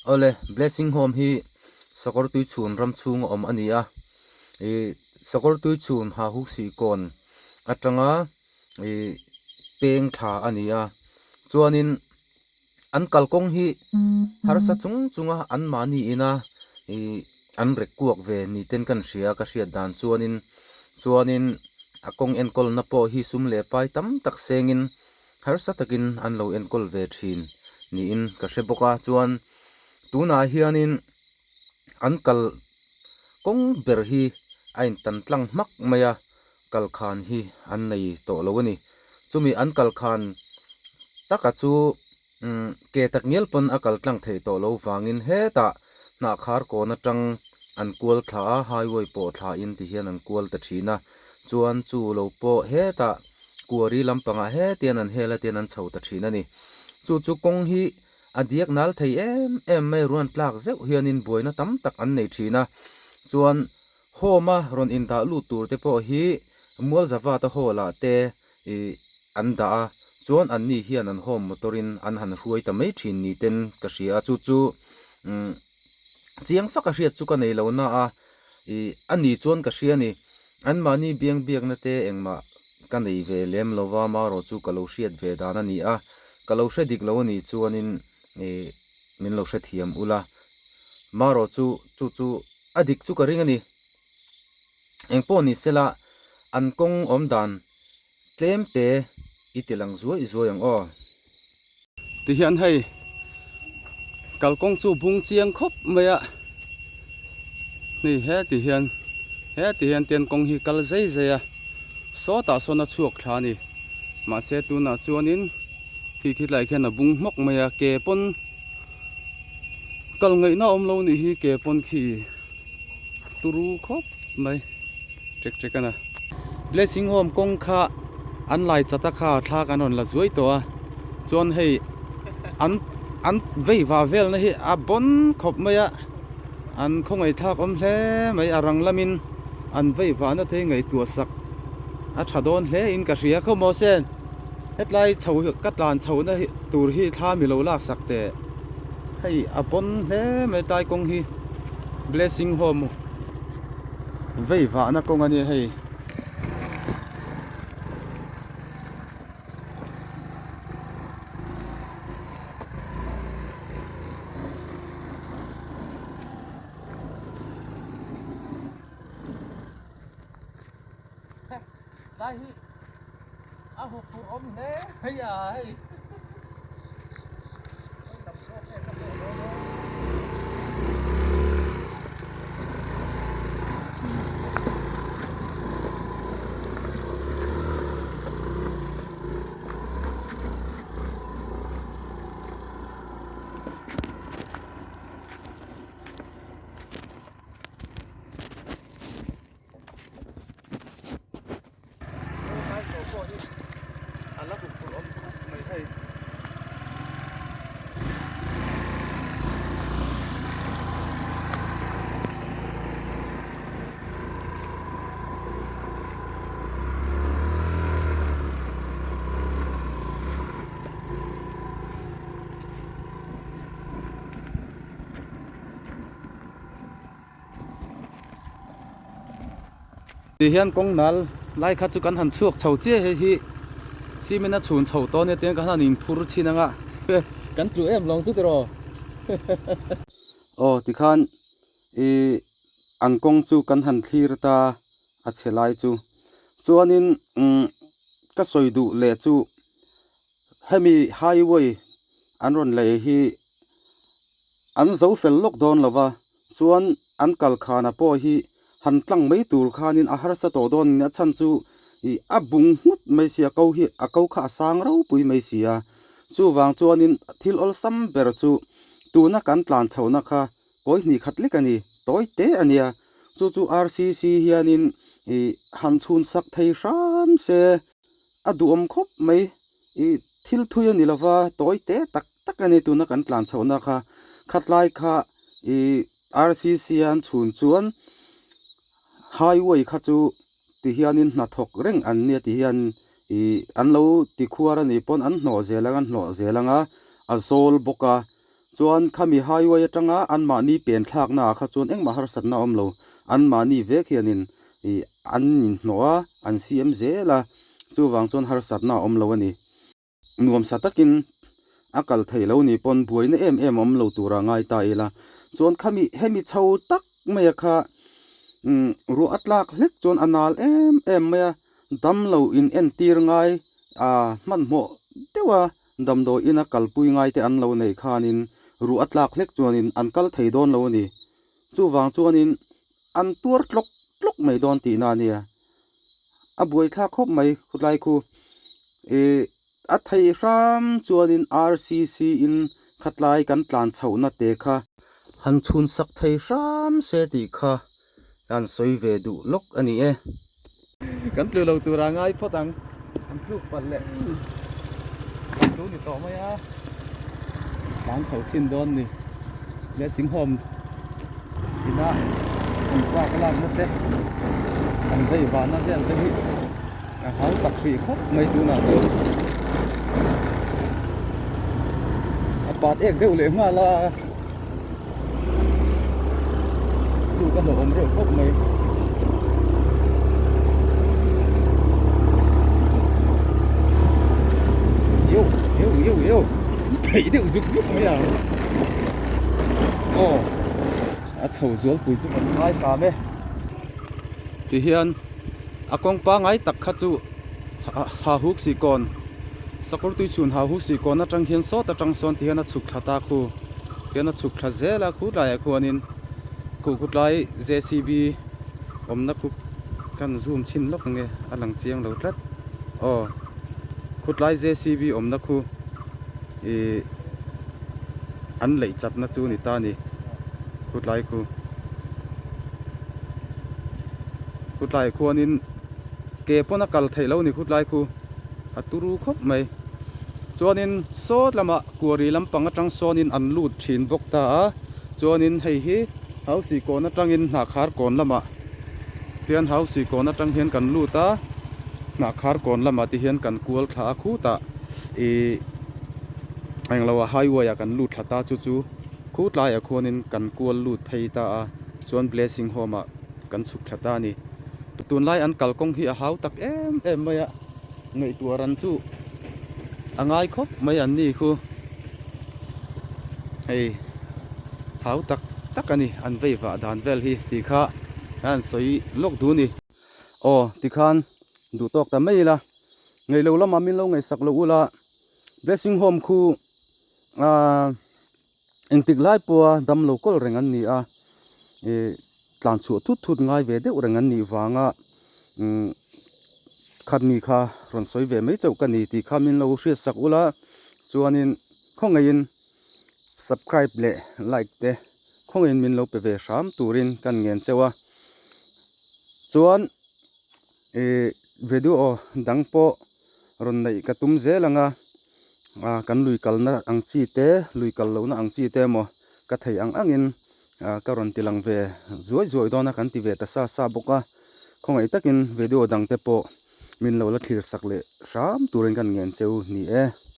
Awle, Blessing Home hi Sakawrtuichhun ram chhunga awm a ni a, ih Sakawrtuichhun Hahuksikkawn atanga ih peng tha a ni a, chuanin an kalkawng hi harsa chung chunga anmahni ina ih an rek kuak ve ni ten kan hria ka hriat dan chuanin chuanin a kawng enkawlna pawh hi sum leh pai tam tak sengin harsa takin an lo enkawl ve thin niin ka hre bawk a chuan tunah hianin an kal kawng ber hi a intan tlang hmak mai a kal khan hi an nei tawh lo a ni chumi an kal khan taka chu umm ke tak ngial pawn a kal tlang theih tawh lo vangin hetah hnah khar kawn atang an kual thla a highway pawh thla in ti hian an kual ta thin a chuan chu lo pawh hetah Kuari lampangah hetian an hel a tian an chho ta thin a ni. Chu chu kawng hi a diak nal thei em em mai ruan tlak zeuh hianin buaina tam tak an nei thin a. Chuan home a rawn indah lut tur te pawh hi Mualzavata hall ah te ih an dah a, chuan anni hian an home motor in an han hruai ta mai thin ni ten ka hria a, chu chu umm chiang fak a hriat chu ka nei lo na a. Ih, a ni chuan ka hria a ni. Anmahni biang biakna te engmah ka nei ve lem lo va, marawh chu ka lo hriat ve dan a ni a. Ka lo hre dik lo a nih chuanin ih, min lo hrethiam ula. Marawh chu, chu chu a dik chu ka ring a ni. Engpawh ni sela, an kawng awm dan Tlem te i ti lang zuai zuai ang aw. Tihian hei kalkawng chu bung chiang khawp mai a, hei heti hian heti hian tian kawng hi kal zai zai a, sawtah sawn a chhuak thla a ni. Mahse tunah chuanin khi khi tlai khian a bung hmawk mai a, ke pawn kal ngaihna awm lo nih hi ke pawn khi turu khawp mai ṭek ṭek a na. Blessing Home kawng kha an lai chat a kha thla kan rawn la zuai tawh a chuan hei an an vei va vel na hi a bawn khawp mai a an khawngaih thlak awm hle mai a rang lamin an vei va na te hi ngaihtuah sak a tha dawn hle in ka hria khaw maw sen hetlai chho ka tlan chho na hi tur hi thla mi lo lak sak teh hei a bawn hle mai tlai kawng hi Blessing Home. Vei vahna kawng a nia hei. Lai hi a hup tur awm hle mai a hei. Ti hian kawng nal lai kha chu kan han chhuak chho chiah hei hi cement a chhun chho tawh ania tiang kan han inphur chhin anga kan tlu em lawng chu tiraw aw tikhan ih an kawng chu kan han thlir ta a chhe lai chu chuanin umm ka sawi duh leh chu hemi highway an rawn lei hi an zo fel lawk dawn lo va chuan an kal khana pawh hi han tlang mai tur khanin a harsa tawh dawn a ni a chhan chu ih a bung nghut mai sia ko hi a ko kha a sang ropui mai si a chuvang chuanin thil awlsam ber chu tuna kan tlan chhohna kha kawi hnih khat lek a ni tawi te a nia chu chu R_C_C hianin ih han chhun sak thei hram se a duhawm khawp mai ih thil thui a ni lova tawi te tak tak a ni tuna kan tlan chhohna kha khatlai kha ih R_C_C a an chhun chuan highway kha chu ti hianin hnathawk reng an nia ti hian ih an lo ti khuar a nih pawn an hnawh zel ang an hnawh zel ang a a zawl bawk a. Chuan khami highway atanga anmahni pen thlakna ah kha chuan engmah harsatna a awm lo. Anmahni vek hianin ih an inhnawh a, an siam zel a, chuvang chuan harsatna a awm lo a ni. Nuamsa takin a kal theih lo ni pawn buaina em em a awm lo tura ngai ta ila. Chuan khami hemi chho tak maia kha umm ruah a tlak hlek chuan a nal em em mai a, damlo in entir ngai ah hmanhmawh deuh a. Damdawi ina kalpui ngaite an lo neih khanin ruh a tlak hlek chuanin an kal thei dawn lo a ni. Chuvang chuanin an tuar tlawk tlawk mai dawn tihna a nia. A buaithlak khawp mai khawtlai khu. Ih a theih hram chuanin RCC in khatlai kan tlan chhohna te kha han chhunsak thei hram se tih kha kan sawi ve duh lawk a ni e. Kan tlu lo tura ngai phawt ang. An tluk palh leh kan tlu ni tawh mai a. Tlan chho chhin dawn ni. Blessing home ina an chak lakna te an vei vahna vel te hi a hau tak hrih khawp mai tunah chuan a pat ek deuh leh nghal a. Tluk a hlauhawm reuh khawp mai. Yo yo yo yo theih deuh zuk zuk mai ang. Aw a chho zual pui chu kan ngai hram e. Tihian a kawng pangai tak kha chu ha huk si kawn sakawr tui chhun ha huk si kawn atang hian sawt atang sawn tihian a chhuk thla ta khu. Tihian a chhuk thla zel a khutlaiah khuanin khuh khutlai JCB awmna khu kan zoom chhin lawk ang e a lang chiang lo tlat aw khutlai JCB awmna khu ih an leih chatna chu ni ta a ni khutlai khu khutlaiah khuanin ke pawn a kal theih loh a ni khutlai khu a turu khawp mai chuanin sawt lamah. Kuari lampang atang sawnin an lut thin bawk ta a, chuanin hei hi Hausi kawn atangin Hnahkhar kawn lamah tian Hausi kawn atang hian kan lut a, Hnahkhar kawn lamah te hian kan kual thla a khutah ih englo ah highway ah kan lut thla ta chu chu khutlaiah khuanin kan kual lut phei ta a, chuan Blessing Home ah kan chhuk thla ta a ni. Tunlai an kalkawng hi a hau tak em em mai a. Ngaihtuah ran chu a ngai khawp mai an ni khu hei thau tak tak a ni an vei vah dan vel hi tih kha a han sawi lawk duh a ni. Aw tikhan duh tawk ta mai ila ngaih lo lamah min lo ngaihsak loh ula blessing home khu ahh engtik lai pawha dam lo kawl reng an ni a ih tlan chhuah thut thut ngai ve deuh reng an nih vanga umm khat mi kha rawn sawi ve mai chauh ka ni tih kha min lo hriat sak ula chuanin khawngaihin subscribe leh like te khawngaihin min lo pe ve hram turin kan ngen cheu a chuan ih video dang pawh rawn neih ka tum zel ang a ah kan lui kalna ang chi te lui kal lohna ang chi te emaw ka theih ang angin ah ka rawn ti lang ve zuai zuai dawn a kan ti ve ta sa sa bawk a khawngaih takin video dang te pawh min lo la thlir sak leh hram turin kan ngen cheu ni e.